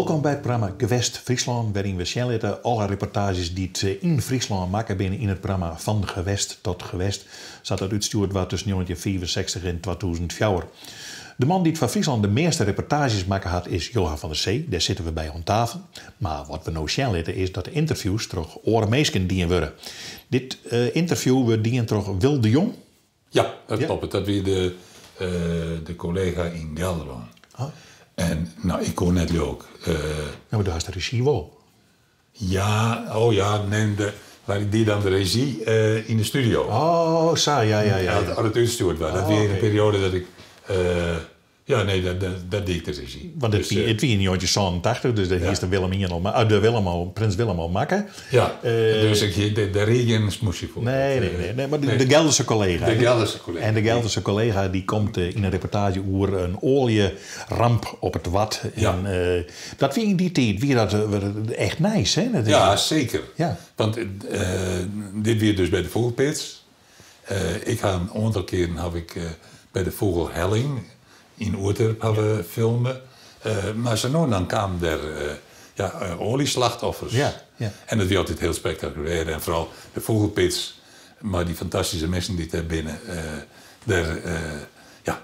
Wolkom by it programma Gewest Fryslân, wêryn we sjen litte alle reportaazjes dy't yn Fryslân makke binne yn it programma Van Gewest tot Gewest, sa't dat útstjoerd waard tusken njoggentjinhûndertfiifensechstich en 2004. De man dy't foar Fryslân de measte reportaazjes makke hat is Johan van der Zee, dêr sitte we by oan tafel. Mar wat we no sjen litte is dat de ynterviews troch oare minsken dien wurde. Dit ynterview wurdt dien troch Wil de Jong. Ja, dat kloppet. Dat wie de, de kollega yn Gelderlân. Oh. En no, ik koe net leau ik. No, mar do hast de rezjy wol. Ja, oh ja, nee, de, mar ik die dan de rezjy yn de studio. Oh, sa, ja, ja, ja. As it útstjoerd waard. Dat wie yn de perioade dat ik Ja, nee, dat die ik de rezjy. Want it wie, it wie yn njoggentjinhûndertsânentachtich, dus dêr hiest de Willem ien al, de Willem al, Prins Willem al makke. Ja, dus ik hie dêr hie gjin smoesje foar. Nee, nee, nee, nee, mar de Gelderse kollega. De Gelderse kollega. En de Gelderse kollega dy komt yn in reportaazje oer in oaljeramp op it Wad. Ja. En dat wie yn dy tiid wie dat echt nijs, hè? Ja, seker. Ja. Want dit wie dus by de Fûgelpits. Ik ha in oantal kearen haw ik by de Fûgelhelling yn Oerterp hawwe filme. Mar sa no en dan kamen der ja, oaljeslachtoffers. En dat wie altyd hiel spektakulêr. En foaral de Fûgelpits mei dy fantastyske minsken dy't dêr binne, dêr, ja,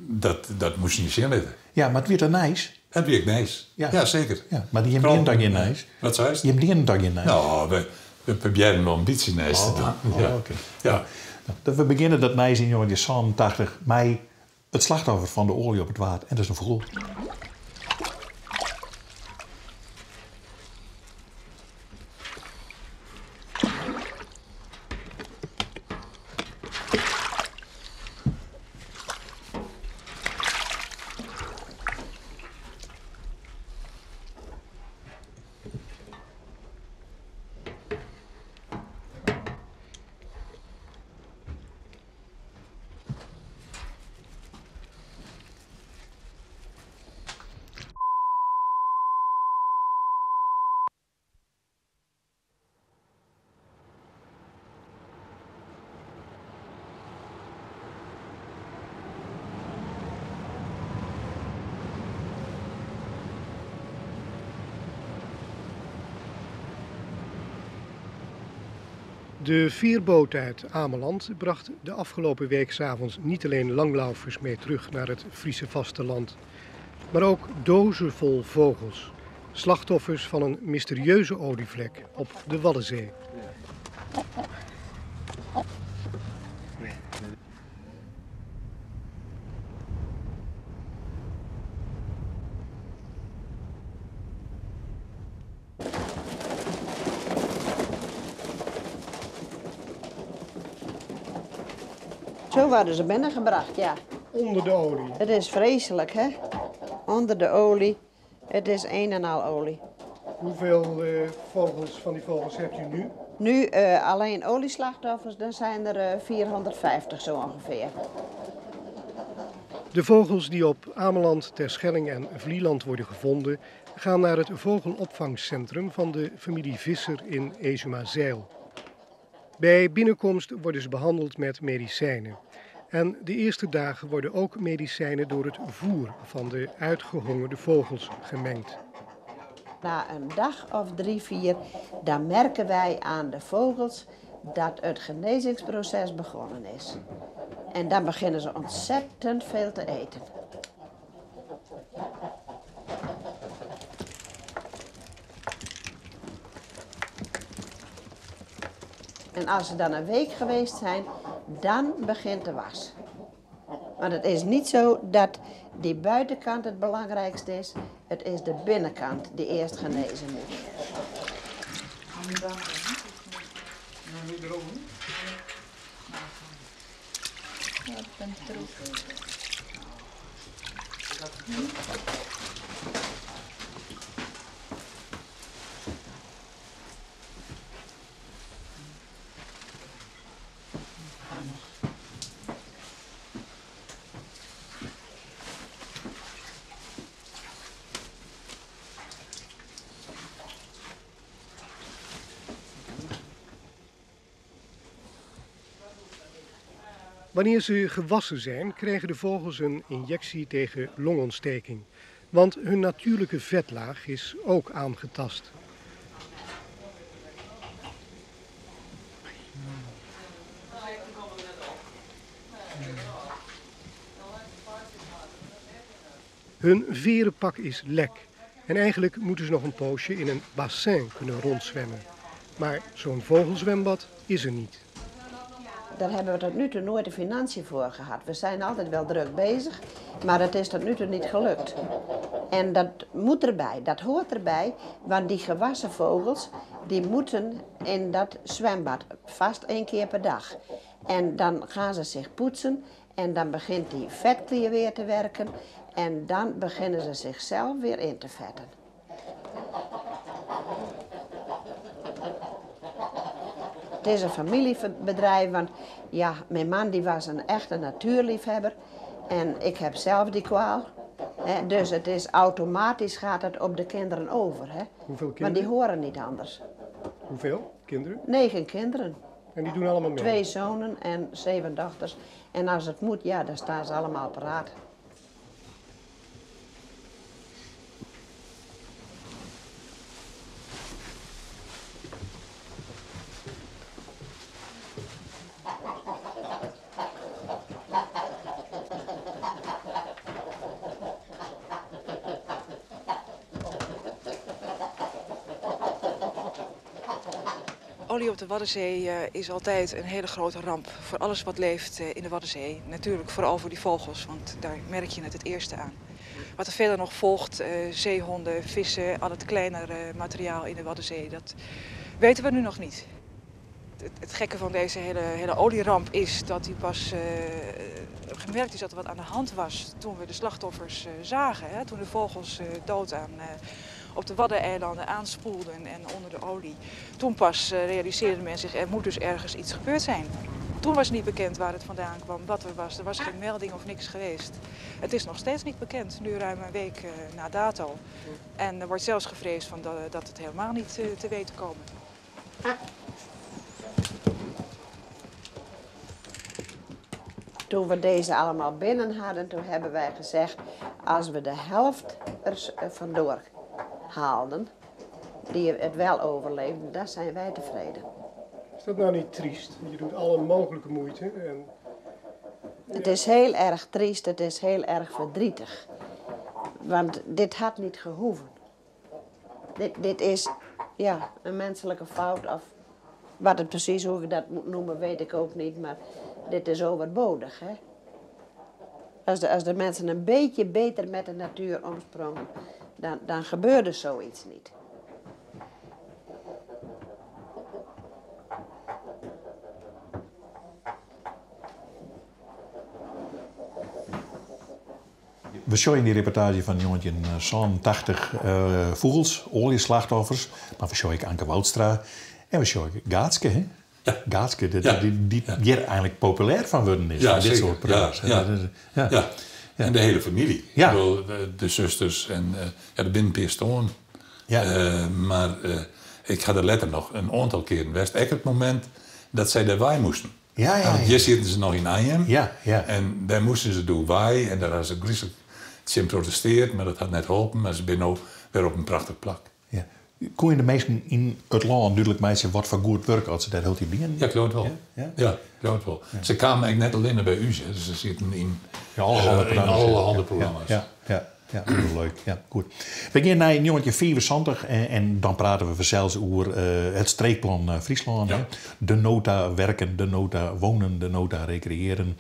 dat, dat moasten je sjen litte. Ja, mar it wie toch nijs? It wie ek nijs. Ja. Ja, seker. Ja, mar jim dienen toch gjin nijs? Wat seist? Jim dienen toch gjin nijs? No, we, we probearren wol in bytsje nijs te dwaan. Oh, ja. oké. Ja. Nou, we begjinne dat nijs yn njoggentjinhûndertsânentachtich mei it slachtoffer fan de oalje op it Waad en dat is in fûgel. De veerboot uit Ameland bracht de afgelopen week 's avonds niet alleen langlaufers mee terug naar het Friese vasteland, maar ook dozen vol vogels, slachtoffers van een mysterieuze olievlek op de Waddenzee. Zo worden ze binnengebracht, ja. Onder de olie? Het is vreselijk, hè? Onder de olie. Het is een en al olie. Hoeveel uh, vogels van die vogels hebt u nu? Nu uh, alleen olieslachtoffers, dan zijn er uh, 450 zo ongeveer. De vogels die op Ameland, Terschelling en Vlieland worden gevonden, gaan naar het vogelopvangcentrum van de familie Visser in Ezumazijl. Bij binnenkomst worden ze behandeld met medicijnen. En de eerste dagen worden ook medicijnen door het voer van de uitgehongerde vogels gemengd. Na een dag of drie, vier, dan merken wij aan de vogels dat het genezingsproces begonnen is. En dan beginnen ze ontzettend veel te eten. En als ze dan een week geweest zijn, dan begint de was. Want het is niet zo dat die buitenkant het belangrijkste is. Het is de binnenkant die eerst genezen moet. Wanneer ze gewassen zijn, krijgen de vogels een injectie tegen longontsteking. Want hun natuurlijke vetlaag is ook aangetast. Hun verenpak is lek en eigenlijk moeten ze nog een poosje in een bassin kunnen rondzwemmen. Maar zo'n vogelzwembad is er niet. Daar hebben we tot nu toe nooit de financiën voor gehad. We zijn altijd wel druk bezig, maar dat is tot nu toe niet gelukt. En dat moet erbij, dat hoort erbij, want die gewassen vogels die moeten in dat zwembad vast 1 keer per dag. En dan gaan ze zich poetsen en dan begint die vetklier weer te werken en dan beginnen ze zichzelf weer in te vetten. Het is een familiebedrijf, want mijn man die was een echte natuurliefhebber en ik heb zelf die kwaal. Hè, dus het is automatisch gaat het op de kinderen over. Hè. Hoeveel Want die kinderen? horen niet anders. Hoeveel kinderen? 9 kinderen. En die doen allemaal mee? 2 zonen en 7 dochters. En als het moet, dan staan ze allemaal paraat. Olie op de Waddenzee is altijd een hele grote ramp voor alles wat leeft in de Waddenzee. Natuurlijk vooral voor die vogels, want daar merk je het het eerste aan. Wat er verder nog volgt, zeehonden, vissen, al het kleinere materiaal in de Waddenzee, dat weten we nu nog niet. Het gekke van deze hele olieramp is dat die pas gemerkt is dat er wat aan de hand was toen we de slachtoffers zagen. Hè? Toen de vogels dood aan op de Waddeneilanden aanspoelden en onder de olie. Toen pas realiseerde men zich, er moet dus ergens iets gebeurd zijn. Toen was niet bekend waar het vandaan kwam, wat er was. Er was geen melding of niks geweest. Het is nog steeds niet bekend, nu ruim een week na dato. En er wordt zelfs gevreesd van dat het helemaal niet te weten komen. Toen we deze allemaal binnen hadden, toen hebben wij gezegd, als we de helft er vandoor haalden, die het wel overleefden, dan zijn wij tevreden. Is dat nou niet triest? Je doet alle mogelijke moeite. En... Het is heel erg triest, het is heel erg verdrietig. Want dit had niet gehoeven. Dit is een menselijke fout of wat het precies, hoe ik dat moet noemen, weet ik ook niet. Maar dit is overbodig, hè. Als de mensen een beetje beter met de natuur omsprongen, dan gebeurde zoiets niet. We zien in die reportage van jongetje zo'n 80 vogels, olieslachtoffers. Maar we zien ook Anke Woudstra en we zien ook Gaatske, hè? Ja. Gaatske, die hier eigenlijk populair van worden is. Ja, van dit zeker. soort programma's. Dat is, ja. En de hele familie. Ik bedoel, de zusters en de binnenpeerstoon. Maar ik ga er letter nog een aantal keren west. Echt het moment dat zij daar wij moesten. Want hier zitten ze nog in Arnhem. En daar moesten ze door wij. En daar hadden ze griezelig ze protesteerd, maar dat had net geholpen. Maar ze zijn nu weer op een prachtig plak. Ja. Kon je de meesten in het land duidelijk meisje wat voor goed werk als ze daar heel die dingen? Ja, ik geloof het wel. Ja? Ja? Ja, ik geloof het wel. Ja. Ze kwamen eigenlijk net alleen bij u, hè. Dus ze zitten Ja, alle handen in programma's, alle ja. handen programma's. Ja, ja, ja, ja, heel leuk. Ja, goed. We gaan naar 1974 en dan praten we zelfs over het streekplan Friesland. Hè. De nota werken, de nota wonen, de nota recreëren.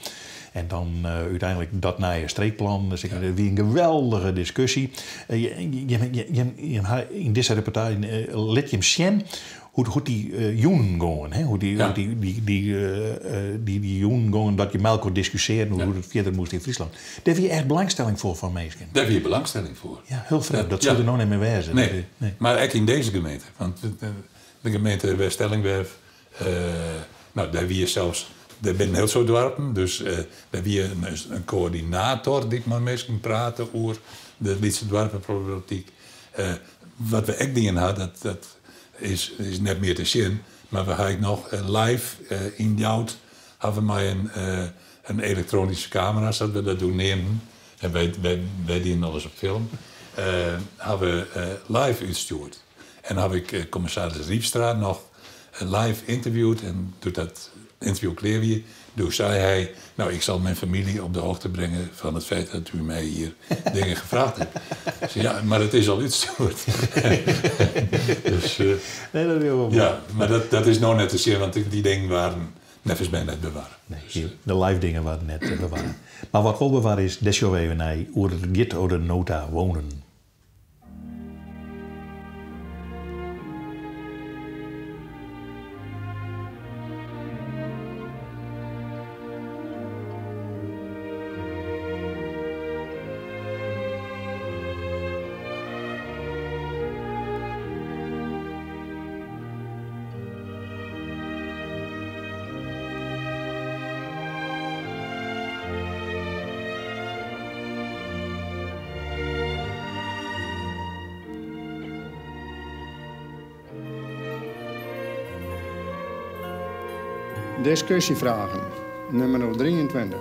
En dan uiteindelijk dat nieuwe streekplan. Dus ik, wie een geweldige discussie. In deze reportage liet je hem zien hoe die joen gaan. Hè? Hoe die joen gaan dat je met elkaar discussiëren hoe het verder moest in Friesland. Daar heb je echt belangstelling voor van mensen. Daar heb je belangstelling voor. Ja, heel vreemd. Dat zou er nog niet meer wezen. Nee. Nee. Maar ook in deze gemeente. Want de gemeente Weststellingwerf, daar wie je zelfs... Er zijn heel veel dorpen, dus daar wie een coördinator die met mensen praten over de Lietse dorpenproblematiek. Wat we ook dingen hadden, dat is net meer te zien. Maar we hebben nog live in Jout hadden we maar een elektronische camera, zodat we dat doen nemen. En wij dienen alles op film. Hawwe we live útstjoerd. En haw ik kommissaris Rypstra noch live ynterviewd en doe't dat ynterview klear wie, doe sei hy, Nou, ik zal mijn familie op de hoogte brengen van het feit dat u mij hier dingen gevraagd hebt. Ik zei, ja, maar het is al útstjoerd. Dus, Nee, dat is wel moai. Ja, mar dat is no net te sjen, want dy dingen waarden neffens my net bewarre. Nee, de live dingen waarden net bewarre. Mar wat wol bewarre is, dêr sjogge we even nei oer it giet oer de nota wonen. Discussievragen, nummer 23.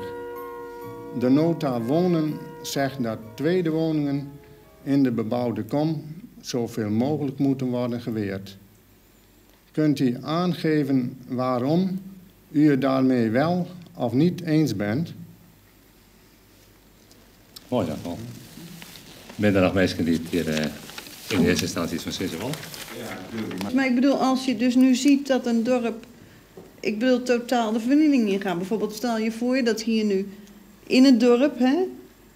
De nota wonen zegt dat tweede woningen in de bebouwde kom zoveel mogelijk moeten worden geweerd. Kunt u aangeven waarom u het daarmee wel of niet eens bent? Moai dat wol. Binne der noch minsken dy't hjir yn earste ynstânsje iets fan sizze wolle? Maar ik bedoel, als je dus nu ziet dat een dorp, ik bedoel, totaal de vernieling ingaat. Bijvoorbeeld, stel je voor dat hier nu in het dorp, hè,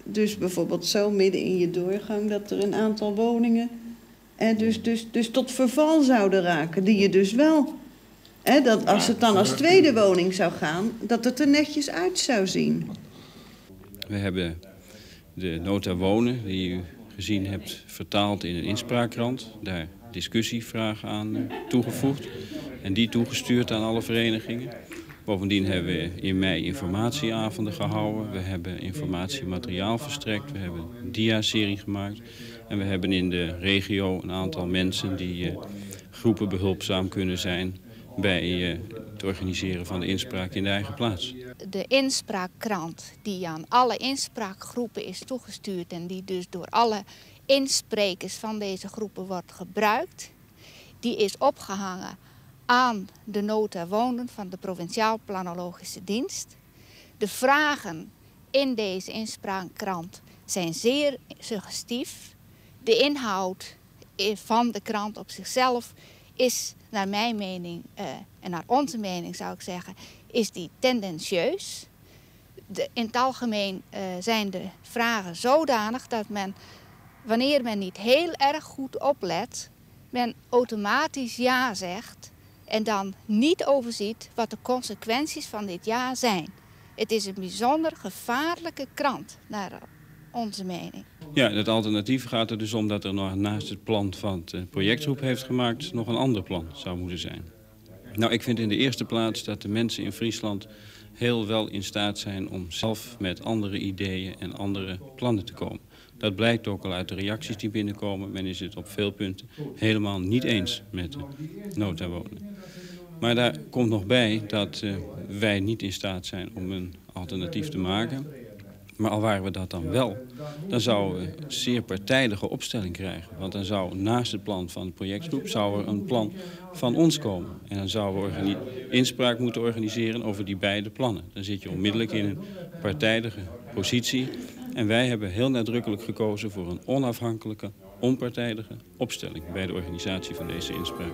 dus bijvoorbeeld zo midden in je doorgang, dat er een aantal woningen hè, dus tot verval zouden raken. Die je dus wel, hè, dat als het dan als tweede woning zou gaan, dat het er netjes uit zou zien. We hebben de nota wonen, die u gezien hebt, vertaald in een inspraakkrant. Daar discussievragen aan toegevoegd en die toegestuurd aan alle verenigingen. Bovendien hebben we in mei informatieavonden gehouden. We hebben informatiemateriaal verstrekt. We hebben een dia-serie gemaakt. En we hebben in de regio een aantal mensen die groepen behulpzaam kunnen zijn bij het organiseren van de inspraak in de eigen plaats. De inspraakkrant die aan alle inspraakgroepen is toegestuurd en die dus door alle insprekers van deze groepen wordt gebruikt, die is opgehangen aan de nota wonen van de Provinciaal Planologische Dienst. De vragen in deze inspraakkrant zijn zeer suggestief. De inhoud van de krant op zichzelf is naar mijn mening, en naar onze mening zou ik zeggen, is die tendentieus. In het algemeen zijn de vragen zodanig dat men, wanneer men niet heel erg goed oplet, men automatisch ja zegt en dan niet overziet wat de consequenties van dit ja zijn. Het is een bijzonder gevaarlijke krant, naar onze mening. Ja, het alternatief gaat er dus om dat er nog naast het plan van de projectgroep heeft gemaakt nog een ander plan zou moeten zijn. Ik vind in de eerste plaats dat de mensen in Friesland heel wel in staat zijn om zelf met andere ideeën en andere plannen te komen. Dat blijkt ook al uit de reacties die binnenkomen. Men is het op veel punten helemaal niet eens met de nota wonen. Maar daar komt nog bij dat wij niet in staat zijn om een alternatief te maken. Maar al waren we dat dan wel, dan zouden we een zeer partijdige opstelling krijgen. Want dan zou naast het plan van de projectgroep zou er een plan van ons komen. En dan zouden we inspraak moeten organiseren over die beide plannen. Dan zit je onmiddellijk in een partijdige positie. En wij hebben heel nadrukkelijk gekozen voor een onafhankelijke, onpartijdige opstelling bij de organisatie van deze inspraak.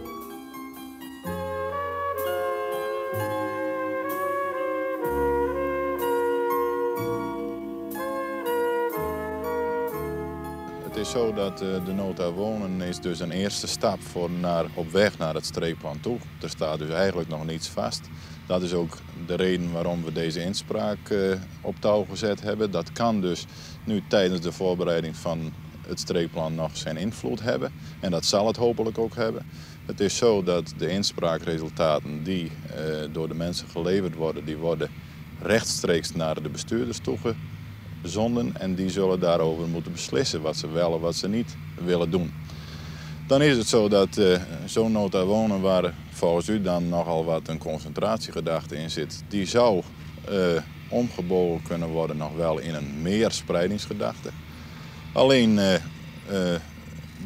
Het is zo dat de nota wonen is dus een eerste stap op weg naar het streekplan toe. Er staat dus eigenlijk nog niets vast. Dat is ook de reden waarom we deze inspraak op touw gezet hebben. Dat kan dus nu tijdens de voorbereiding van het streekplan nog zijn invloed hebben. En dat zal het hopelijk ook hebben. Het is zo dat de inspraakresultaten die door de mensen geleverd worden, die worden rechtstreeks naar de bestuurders toegezonden. En die zullen daarover moeten beslissen wat ze wel of wat ze niet willen doen. Dan is het zo dat zo'n nota wonen waar volgens u dan nogal wat een concentratiegedachte in zit, die zou omgebogen kunnen worden nog wel in een meer spreidingsgedachte. Alleen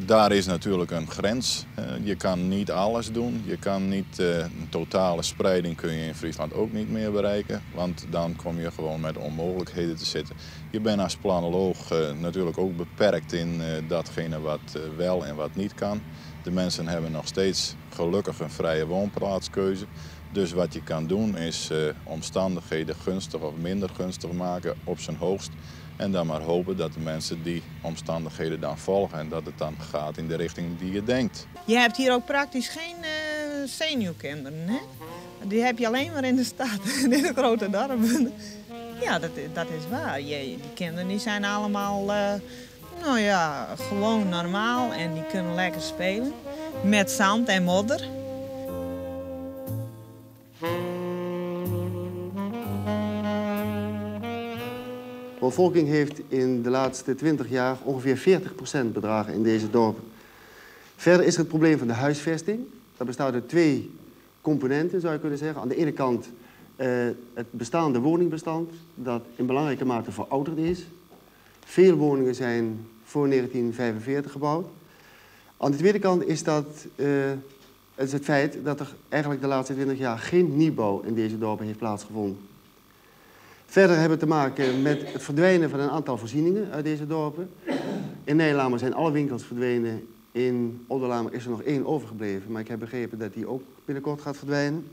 Daar is natuurlijk een grens. Je kan niet alles doen. Je kan niet, een totale spreiding kun je in Friesland ook niet meer bereiken. Want dan kom je gewoon met onmogelijkheden te zitten. Je bent als planoloog natuurlijk ook beperkt in datgene wat wel en wat niet kan. De mensen hebben nog steeds gelukkig een vrije woonplaatskeuze. Dus wat je kan doen is omstandigheden gunstig of minder gunstig maken op zijn hoogst. En dan maar hopen dat de mensen die omstandigheden dan volgen en dat het dan gaat in de richting die je denkt. Je hebt hier ook praktisch geen zenuwkinderen, hè? Die heb je alleen maar in de stad, in de grote dorpen. Ja, dat is waar. Die kinderen die zijn allemaal nou ja, gewoon normaal en die kunnen lekker spelen. Met zand en modder. De bevolking heeft in de laatste 20 jaar ongeveer 40% bedragen in deze dorpen. Verder is er het probleem van de huisvesting. Dat bestaat uit twee componenten, zou je kunnen zeggen. Aan de ene kant het bestaande woningbestand, dat in belangrijke mate verouderd is. Veel woningen zijn voor 1945 gebouwd. Aan de tweede kant is dat, het, is het feit dat er eigenlijk de laatste 20 jaar geen nieuwbouw in deze dorpen heeft plaatsgevonden. Verder hebben we te maken met het verdwijnen van een aantal voorzieningen uit deze dorpen. In Nijelamer zijn alle winkels verdwenen. In Oldelamer is er nog één overgebleven, maar ik heb begrepen dat die ook binnenkort gaat verdwijnen.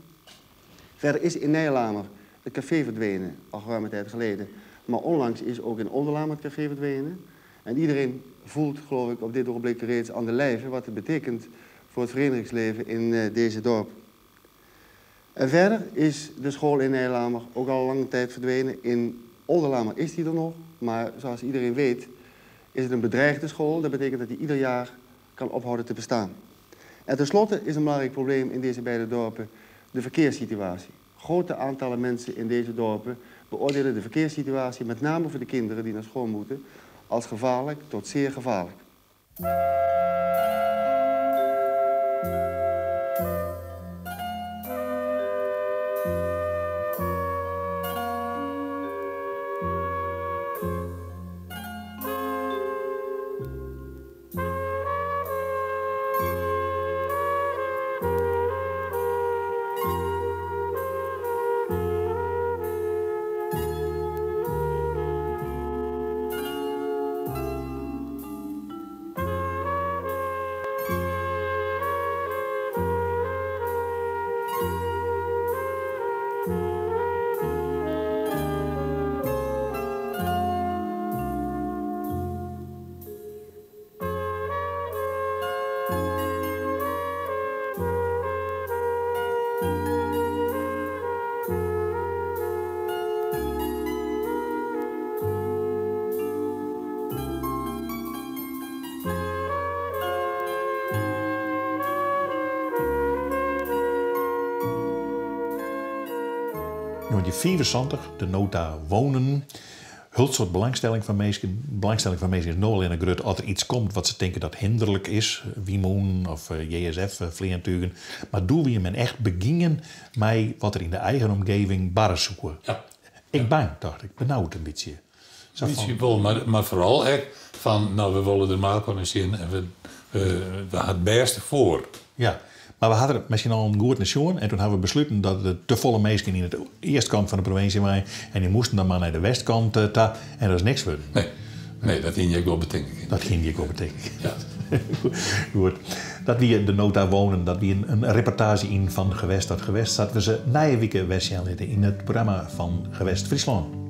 Verder is in Nijelamer het café verdwenen, al geruime tijd geleden. Maar onlangs is ook in Oldelamer het café verdwenen. En iedereen voelt, geloof ik, op dit ogenblik reeds aan de lijve wat het betekent voor het verenigingsleven in deze dorp. En verder is de school in Nijelamer ook al lange tijd verdwenen. In Oldelamer is die er nog, maar zoals iedereen weet is het een bedreigde school. Dat betekent dat die ieder jaar kan ophouden te bestaan. En tenslotte is een belangrijk probleem in deze beide dorpen de verkeerssituatie. Grote aantallen mensen in deze dorpen beoordelen de verkeerssituatie, met name voor de kinderen die naar school moeten, als gevaarlijk tot zeer gevaarlijk. In 1974, de nota wonen, hult soort belangstelling van mensen. Belangstelling van mensen is nul in een grut als er iets komt wat ze denken dat hinderlijk is, Wimoen of JSF, vliegtuigen. Maar doe we men echt beginnen met wat er in de eigen omgeving barren zoeken. Ja. Ik bang, dacht ik, benauwd een beetje. Zo beetje wel, maar vooral echt van, nou, we willen er maar kunnen zien en we hadden het beste voor. Ja. Maar we hadden misschien al een goed nation en toen hebben we besloten dat de te volle mensen in de eerste kant van de provincie waren en die moesten dan maar naar de westkant ta en dat is niks voor. Nee, nee, dat ging je wel betekenen. Dat ging je wel betekenen. Ja. Goed. Dat we de nota wonen, dat we een reportage in van Gewest dat Gewest, dat we ze na week in het programma van Gewest Friesland.